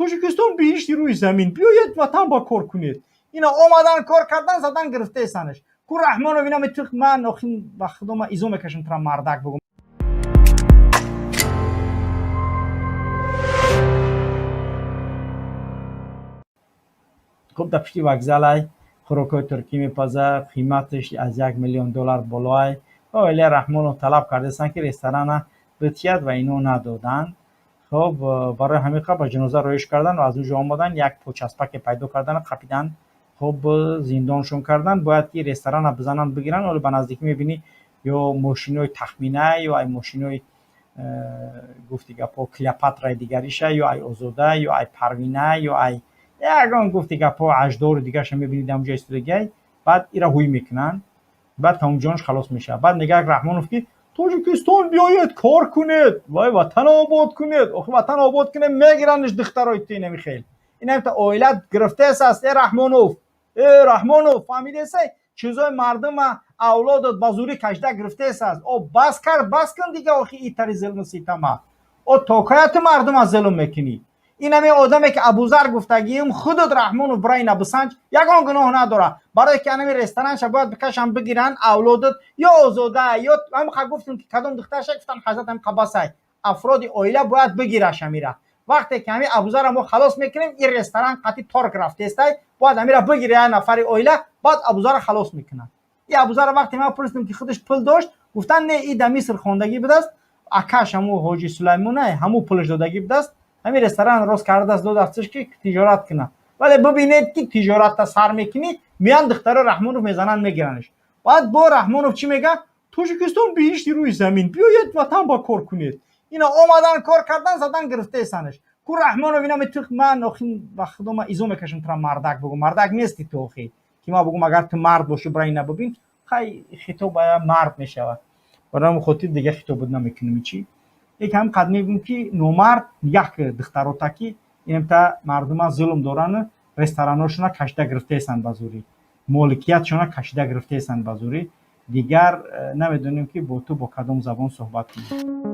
Тоҷикистон биҳишти рӯи замин, биёед, ватан ба кор кунед. Ина омадан, кор кардан, задан гирифтаесанаш. Ку Раҳмонов, ина метих, ман охин ба худо, ман изо мекашам тура, мардак бугум. Хуб, дар пишти вокзалай хӯрокҳои туркӣ мепазад, қиматаш аз 1 миллион доллар болоай. Ва оилаи Раҳмонов талаб кардастанд, ки ресторана битиҳад ва ино надоданд. Хуб, барои ҳамин ба ҷаноза роиш кардан ва аз он ҷо омадан, як почаспаке пайдо кардану қапидан, хуб, зиндоншон кардан. Бояд ки ресторана бизананд, бигиранд. Оле ба наздикӣ мебинӣ, ё мошинои тахмина, ё ай мошинои, гуфти гапҳо, Клеопатраи дигариша, ё ай Озода, ё ай Парвина, ё ай ягон, гуфти гапҳо, аждору дигарша мебинӣ, дар онҷо истодагиай. Баъд ира ҳуй мекунанд, баъд тамомҷонаш халос мешавад. Баъд мегӯяд Раҳмонов, ки Тоҷикистон биёед, кор кунед, вай, ватан обод кунед. Охи, ватан обод кунед, мегиранш духтарои ту. Инами хел инамта оилат гирифтаес аст. Э, Раҳмонов, э, Раҳмонов, фаҳмидесай, чизои мардума, авлодот ба зӯрӣ кашида гирифтаес аст. О, бас кард, бас кун дига. Охи, итари зулму ситама, о, то каяти мардума зулм мекунӣ? Инаме одаме, ки Абузар гуфтагиим, худут, Раҳмонов, бирайна бисанҷ, ягон гуноҳ надора. Барое ки анами ресторанша бояд бикашам, бигиранд авлодот, ё Озода, ё ҳамқа гуфтем, ки кадом духтарша гуфтан, ҳазрат ҳам қабасай, афроди оила бояд бигираш амира. Вақте ки ҳами Абузарра мо халос мекунем, ин ресторан қатъи торк рафтестай, бояд амира бигира як нафари оила, баъд Абузарра халос мекунанд. И Абузарра вақте ман пурсидем, ки худаш пул дошт, гуфтан: не, и да Миср хондагӣ будааст, акаш ҳаму ҳоҷи Сулаймонай, ҳаму пулаш додагӣ будааст, ҳамин ресторан рост кардааст, додастш, ки тиҷорат кунад. Вале бибинед, ки тиҷоратта сар мекунӣ, меян духтаро Раҳмонов мезананд, мегиранаш. Баъд бо Раҳмонов чӣ мега? Тоҷикистон биҳишти рӯи замин, биёед, ватан ба кор кунед. Ина омадан, кор кардан, задан гирифтаесанаш. Ку Раҳмонов, ина метих, ман охин ба худо, ман изо мекашам тура, мардак бугум. Мардак нести ту. Охи, ки ман бугум, агар ту мард бошӣ, бира ина бибин. Хай, хитоб мард мешавад, барои ҳамин хотир дига хитобот намекунем. Чӣ як ҳам қад мегӯм, ки номард, нигаҳ ки духтарота, ки инамта мардума зулм дорану рестораношона кашида гирифтаесанд ба зӯрӣ, моликиятшона кашида гирифтаесанд ба зӯрӣ. Дигар намедонем, ки бо ту бо кадом забон суҳбат кунем.